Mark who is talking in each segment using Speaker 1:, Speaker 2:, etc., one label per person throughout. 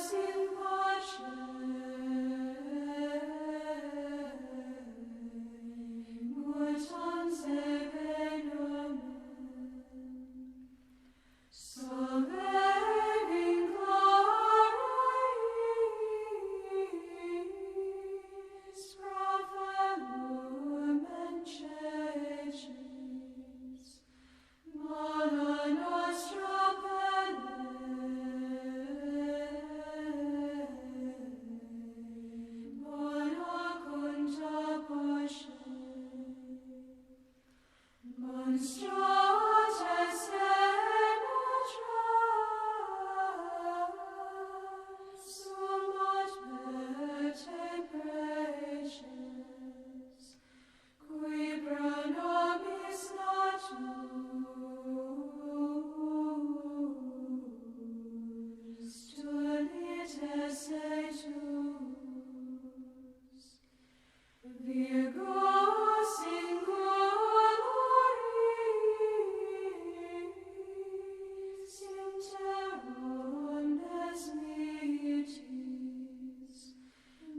Speaker 1: In pace. Mutans nomen. Salve vincularis, profe lumen cecis, mala nostra pelle, bona cunta pace. Monstrata esse matra, summat per te preces, qui pro nobis natus tulit esse tuus. Virgo singularis inter omnes mitis,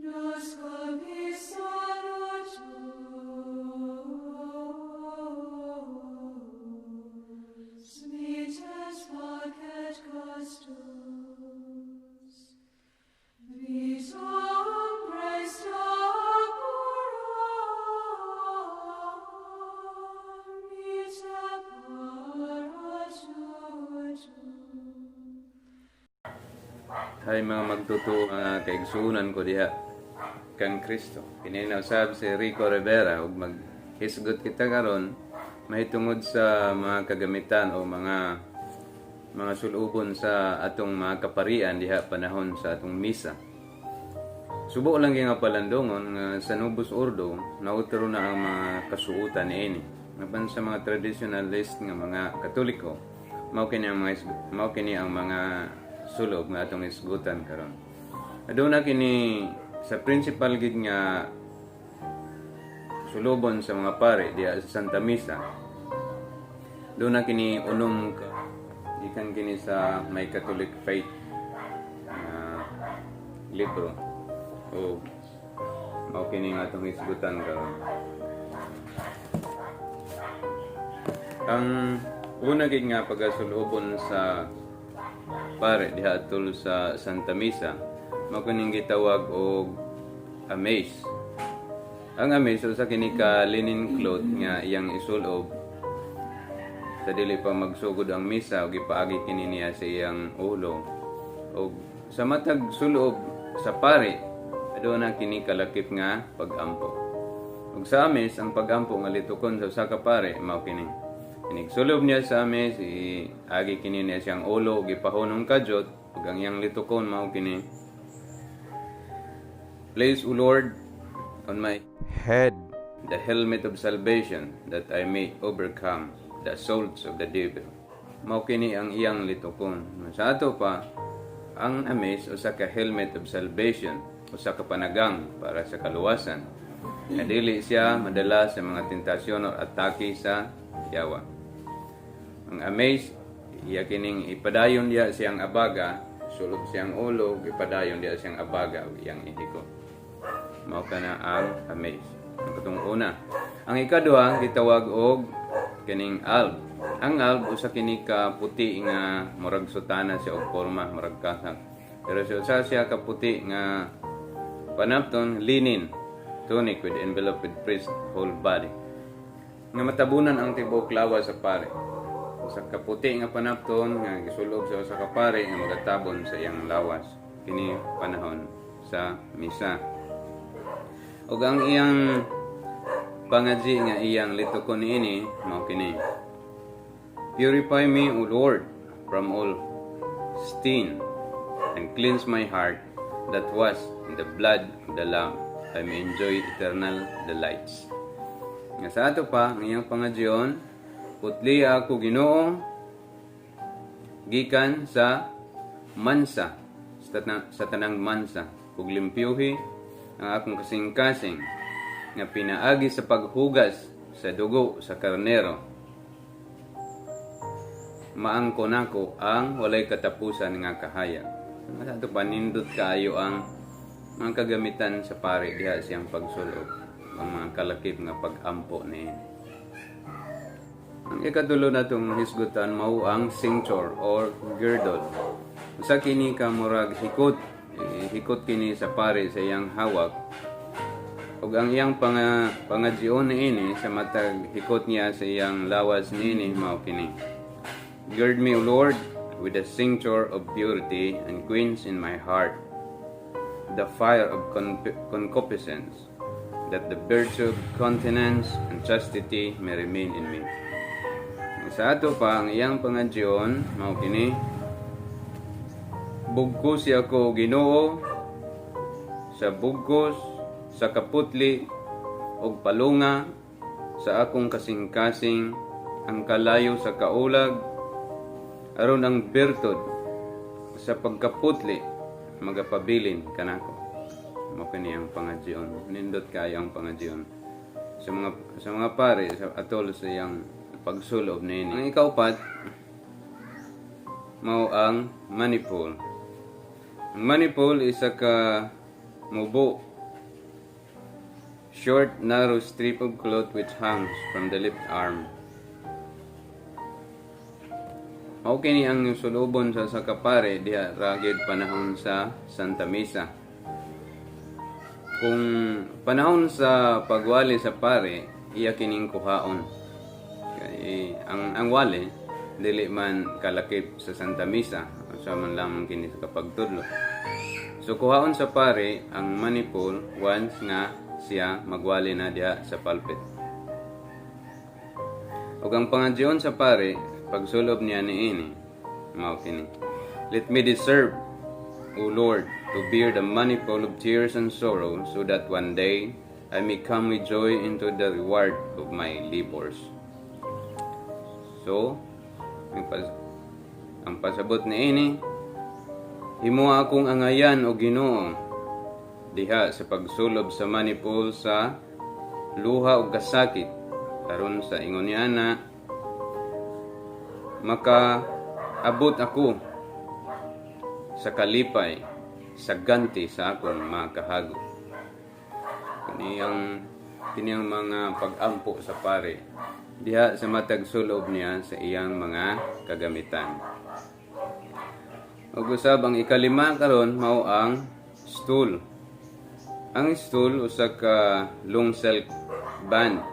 Speaker 1: nos copis salutos, mites facet custos. Vitam praestauram, mite paratutum.
Speaker 2: Hay mga magtotoo nga kaigsuonan ko diha kang Kristo. Kini na usab si Rico Rivera ug maghisgot kita karon mahitungod sa mga kagamitan o mga sulubon sa atong mga kaparian diha panahon sa atong misa. Subo lang gyud nga palandongon nga sa Novus Ordo nautro na ang mga kasuotan niini. Apan sa mga traditionalist nga mga Katoliko, mao kini ang mga sulob nga atong isgutan karon. Aduna kini sa principal gid nga sulubon sa mga pare diha sa Santa Misa. Aduna kini unom ka, gikan kini sa My Catholic Faith nga libro. O mao kini nga atong isgutan karon. Ang una gid nga pagasulubon sa pare diha atol sa Santa Misa mao kining gitawag og amice. Ang amice usa kini ka linen cloth nga iyang isulob sa dili pa magsugod ang misa ug gipaagi kini niya sa iyang ulo. Og sa matag sulob sa pare, aduna kini kalakip nga pag-ampo. Ug sa amice, ang pag-ampo nga litukon sa usa ka pare mao kini. Inig-sulob niya sa amice, iagi kini niya siyang ulo ug gipahunong kadyot ug ang iyang litukon mao kini: "Place, O Lord, on my head the helmet of salvation, that I may overcome the assaults of the devil." Mao kini ang iyang litukon. Sa ato pa, ang amice usa ka helmet of salvation, usa ka panagang para sa kaluwasan. Nga dili siya madala sa mga tentasyon o atake sa yawa. Ang amice, iya kining ipadayon diha siyang abaga, sulob siyang ulo, ipadayon diha siyang abaga ug iyang ihiko. Mao kana ang amice. Ang katong una. Ang ikaduha gitawag og kining alb. Ang alb usa kini ka puti nga murag sutana siya og porma, murag kasak. Pero siya usa siya ka puti nga panapton, linen tunic with envelope with priest whole body. Nga matabunan ang tibuok lawas sa pare. Usa ka puti nga panapton nga gisulob sa usa ka pare nga magatabon sa iyang lawas kini panahon sa misa. Ug ang iyang pangadji nga iyang litukon niini mao kini: "Purify me, O Lord, from all stain, and cleanse my heart, that was in the blood of the Lamb I may enjoy eternal delights." Nga sa ato pa, ang iyang pangadjion: "Putliha ako, Ginoo, gikan sa mansa, sa tanang mansa, ug limpyuhi ang akong kasing-kasing nga pinaagi sa paghugas sa dugo sa karnero. Maangkon nako ang walay katapusan nga kahayag." Sa ato pa, nindot kaayo ang mga kagamitan sa pare diha siyang pagsulob, ang mga kalakip nga pag-ampo ni. Ang ikatulo natong hisgutan mao ang cincture or girdle. Usa kini ka murag hikot, eh, hikot kini sa pare sa iyang hawak. Ug ang iyang pangadyoon niini sa matag hikot niya sa iyang lawas niini mao kini: "Gird me, O Lord, with the cincture of purity and quench in my heart the fire of concupiscence, that the virtue of continence and chastity may remain in me." Sa ato pa, ang iyang pangadyoon mao kini: "Bugkosi ako, Ginoo, sa bugkos sa kaputli ug palunga sa akong kasing-kasing ang kalayo sa kaulag, aron ang bertud sa pagkaputli magapabilin kanako." Mao kini ang pangadyoon. Nindot kaayo ang pangadyoon sa mga pare sa atol sa iyang pagsulob niini. Ang ikaupat mao ang maniple. Ang maniple isa ka mubo, short, narrow strip of cloth which hangs from the left arm. Mao kini ang sulubon sa kapare diha ra gyud panahon sa Santa Misa. Kung panahon sa pagwali sa pare, iya kining kuhaon. Kay ang wali dili man kalakip sa Santa Misa, usa man lamang kini sa kapagtudlo. So kuhaon sa pare ang maniple once nga siya magwali na diha sa pulpit. Ug ang pangadyoon sa pare pagsulob niya niini mao kini: "Let me deserve, O Lord, to bear the manifold of tears and sorrow, so that one day I may come with joy into the reward of my labors." So, ang pasabot niini, "Himo akong angayan, o Ginoo, diha sa pagsulob sa maniple sa luha ug kasakit, aron sa ingon niya na makaabot ako sa kalipay sa ganti sa akong mga kahago." Kaniyang mga pag-ampo sa pare diha sa matag sulob niya sa iyang mga kagamitan. Ug usab ang ikalima karon mao ang stole. Ang stole usa ka long silk band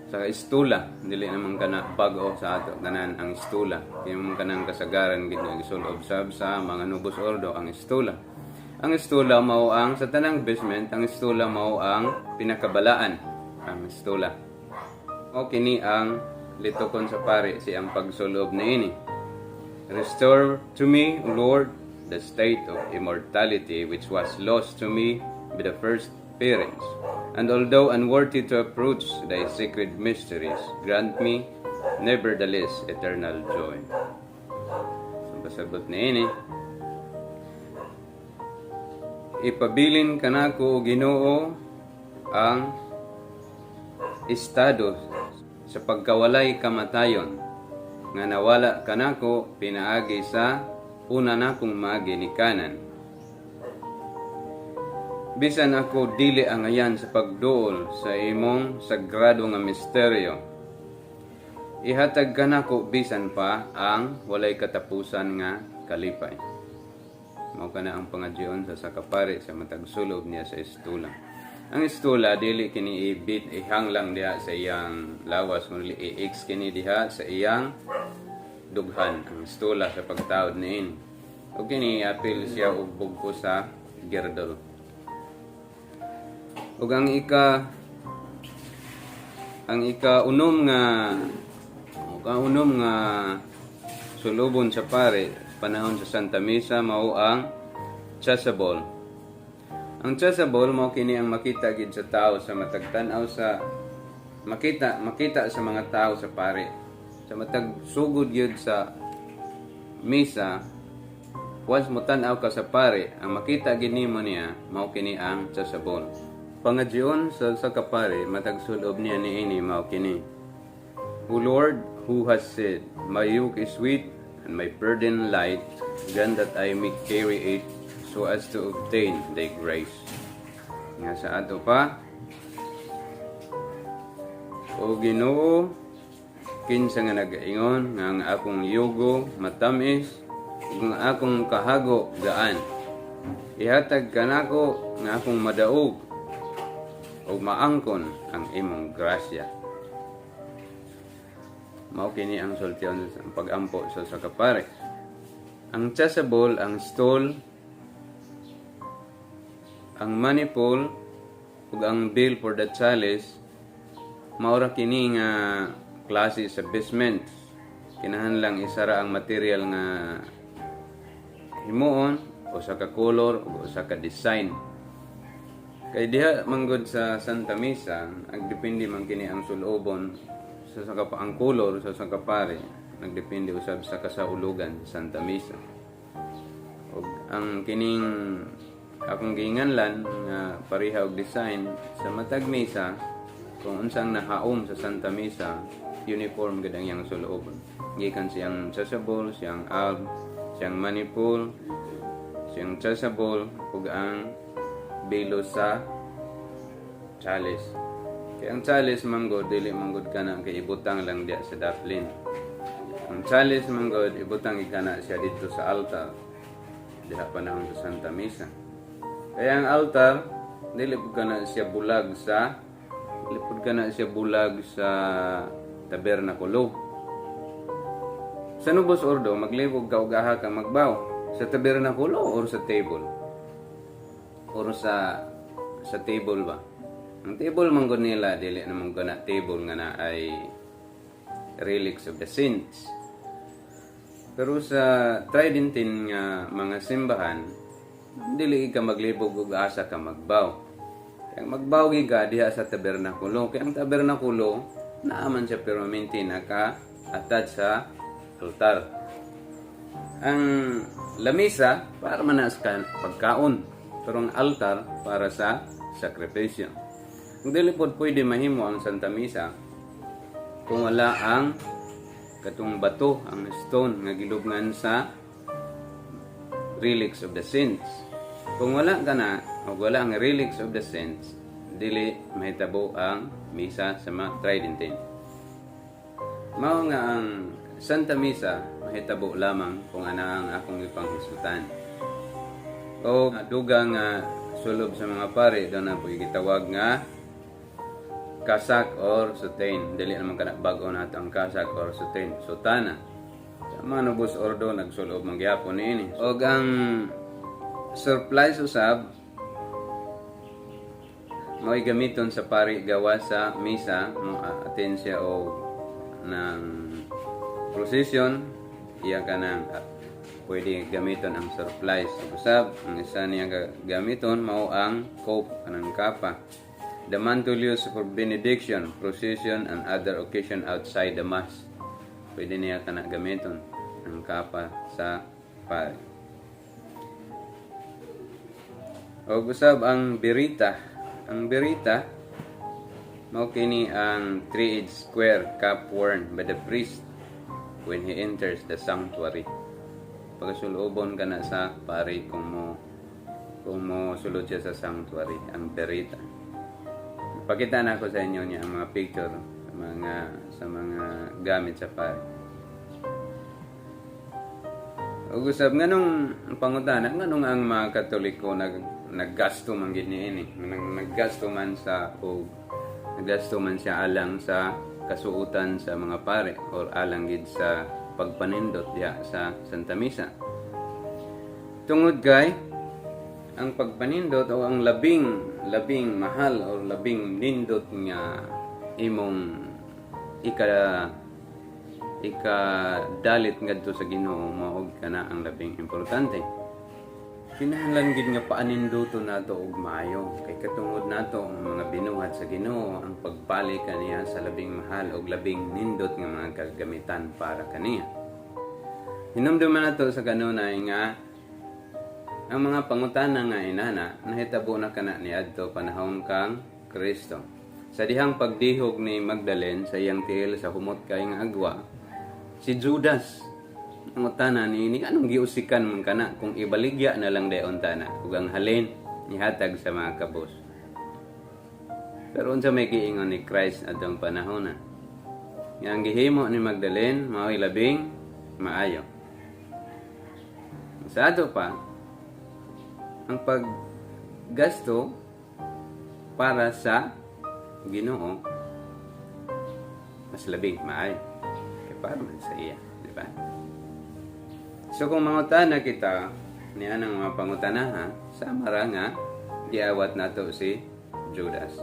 Speaker 2: sa istula, dili naman kana bag-o sa ato tanan ang istula. Kini man kanang kasagaran gid nga gisulob sab sa mga Novus Ordo ang istula. Ang istula mao ang sa tanang vestment, ang istula mao ang pinakabalaan, ang istula. O kini ang litokon sa pare sa iyang pagsulob niini: "Restore to me, O Lord, the state of immortality which was lost to me by the first parents. And although unworthy to approach thy sacred mysteries, grant me nevertheless eternal joy." So, pasabot niini, "Ipabilin kanako, o Ginoo, ang estado sa pagkawalay kamatayon nga nawala kanako pinaagi sa una nakong mga ginikanan. Bisan ako dili angayan sa pagduol sa imong sagrado nga misteryo, ihatag kanako bisan pa ang walay katapusan nga kalipay." Mao kana ang pangadyoon sa kapare sa matag sulob niya sa istula. Ang istula dili kini ibit ihang lang diha sa iyang lawas, kundi i-x kini diha sa iyang dughan ang istula sa pagtaod niini. Ug kini apil siya og bugkos sa girdle. Ug ang ika unom nga sulubon sa pare panahon sa Santa Misa mao ang chasuble. Ang chasuble mao kini ang makita gid sa tao sa matag tan-aw sa makita makita sa mga tao sa pare. Sa matag sugod gyud sa misa, once mo tan-aw ka sa pare, ang makita gid nimo niya mao kini ang chasuble. Pangadyoon sa kapare matag sulob niya niini mao kini: "O Lord, who has said, 'My yoke is sweet and my burden light. Grant that I may carry it so as to obtain thy grace. Nga sa ato pa, O Ginoo, kinsa nga nagaingon nga ang akong yugo matamis ug ang akong kahago gaan? Ihatag kanako nga akong madaog ug maangkon ang imong grasya. Mao kini ang sultihan sa pag-ampo sa usa ka pare. Ang chasuble, ang stole, ang maniple ug ang veil for the chalice, maura kini nga klase sa vestment. Kinahanglang isa ra ang material nga himuon, usa ka color ug usa ka design. Kay diha manggod sa Santa Misa, nagdepende man kini ang sulobon sa ka ang color sa usa ka pare, nagdepende usab sa kasaulugan sa Santa Misa. Ug ang kining akong giinganlan nga pareha og design sa matag misa, kung unsang nahaom sa Santa Misa, uniform gid ang iyang sulobon. Gikan siyang chasuble, siyang alb, siyang maniple, siyang chasuble ug ang belo sa chalice. Kay ang chalice manggod, dili manggod kana kay ibutang lang diya sa daplin. Ang chalice manggod, ibutang ikana siya dito sa altar diha panahon sa Santa Misa. Kaya ang altar, dili pud kana siya bulag sa tabernakulo. Sa Novus Ordo, maglibog ka og aha ka magbaw? Sa tabernakulo or sa table? Or sa table ba? Ang table man gud nila, dili naman gud na table nga na ay relics of the saints. Pero sa Tridentine nga mga simbahan, dili ka maglibog og asa ka magbaw. Kaya magbaw gi ka diha sa tabernakulo. Kaya ang tabernakulo, naaman siya permanente naka-attach sa altar. Ang lamisa para man na sa pagkaon, pero ang altar para sa sakripisyo. Kung dili pod pwede mahimo ang Santa Misa kung wala ang katong bato, ang stone nga gilubngan sa relics of the saints. Kung wala ka na, o wala ang relics of the saints, dili mahitabo ang misa sa mga Tridentine. Mao nga ang Santa Misa mahitabo lamang kung ana ang akong ipanghisgutan. O duga nga sulob sa mga pare, doon na po gitawag nga cassock or soutane. Dili naman kana bag-o nato ang cassock or soutane, sutana. Sa mga Novus Ordo, nagsulob man gyapon niini. Og ang surplice usab mao'y gamiton sa pari gawa sa misa, mo attend siya og ng procession, iya ka nang pwede gamiton ang surplice. Usab ang isa niya gamiton mao ang cope, kanang kapa. The mantle used for benediction, procession and other occasion outside the mass. Pwede niya kana gamiton ang kapa sa pari. Og usab ang birita. Ang birita mao kini ang 3-inch square cap worn by the priest when he enters the sanctuary. Pagkasulubon ka na sa pari kung mo sulod siya sa sanctuary, ang birita. Pakita na ako sa inyo niya ang mga picture sa mga gamit sa pari. Ug usab, nganong ang pangutana, nganong ang mga Katoliko naggasto man gid niini, naggasto man sa og naggasto man siya alang sa kasuotan sa mga pare or alang gid sa pagpanindot diha sa Santa Misa? Tungod kay ang pagpanindot o ang labing labing mahal o labing nindot nga imong ika dalit ngadto sa Ginoo, mao kana ang labing importante. Kinahanglan gid nga paaninduto nato og maayo kay katungod nato ang mga binuhat sa Ginoo ang pagbalik kaniya sa labing mahal og labing nindot nga mga kagamitan para kaniya. Hinumduman nato sa kanunay nga ang mga pangutana nga inana nahitabo na kana niadto panahon kang Kristo. Sa dihang pagdihog ni Magdalene sa iyang tiil sa humot kay nga agwa, si Judas Nangutana ni anong giusikan man kana kung ibaligya na lang dayon tana ug ang halin nihatag sa mga kabos. Pero unsa may giingon ni Christ atong panahon na? Nga ang gihimo ni Magdalene mao'y labing maayo. Sa ato pa, ang paggasto para sa Ginoo mas labing maayo. Kay para man sa iya, di ba? So kung mangutana kita ni anang mga pangutana ha, sama ra nga giawat nato si Judas.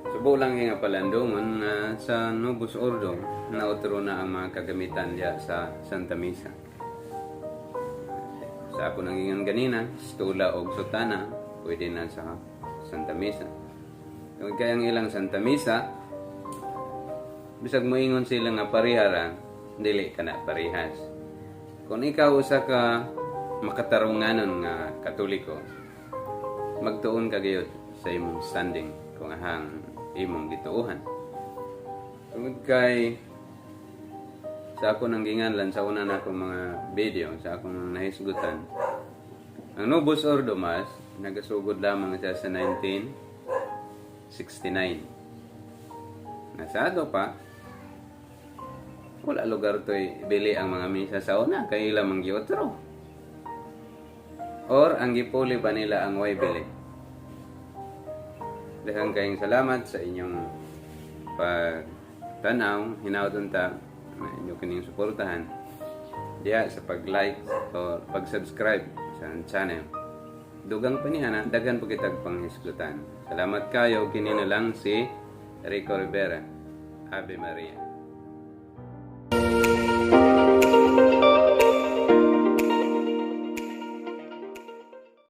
Speaker 2: Subo lang nga palandungon nga sa Novus Ordo nautro na ang mga kagamitan diya sa Santa Misa. Sa ako nang ingon ganina, stula og sutana, pwede na sa Santa Misa. Kung kaya ang ilang Santa Misa, bisag moingon sila nga parihara, dili ka na parihas. Kung ikaw usa ka makatarunganon nga Katoliko, magtuon ka gyud sa imong standing kung ahang imong gituohan. Tungod kay sa ako nang ginganlan sa una na akong mga video, sa akong nahisgutan, ang Novus Ordo Mass nagasugod lamang siya sa 1969. Nasado pa, wala lugar to'y bili ang mga misa sa una, kay ila mang giotro. Or ang gipuli ba nila ang way bili. Daghang kayong salamat sa inyong pagtanaw, hinaot unta na inyo kining suportahan diha sa pag-like o pag-subscribe sa channel. Dugang pa niya na, daghan pa kitag panghisgutan. Salamat kayo, kini na lang si Rico Rivera. Ave Maria.